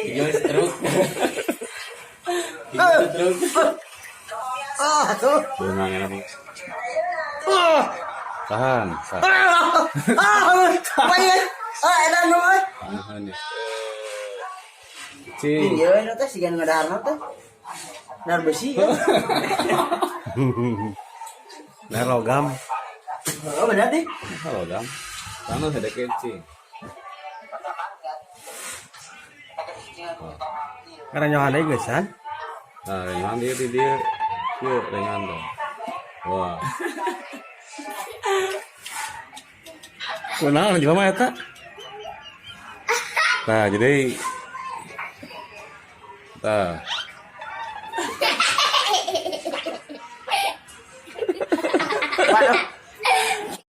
Iya, stroke. Iya, stroke. Ah, tuh. Benang enak. Ah. Tahan, tahan. Ah, apa ya? Ah, edan nu euy. Tahan ya. Cing. Iya, ini teh siga nu ngadaharna teh. Dar besi ya. Nah, logam. Oh, bener deh. Halo, Dam. Tanah ada kencing. Karena nyohan deui geus san. Nah, ringan dia di dia. Yuk, ringan tuh. Wah. Kunaon jelema eta? Nah, jadi. Tah.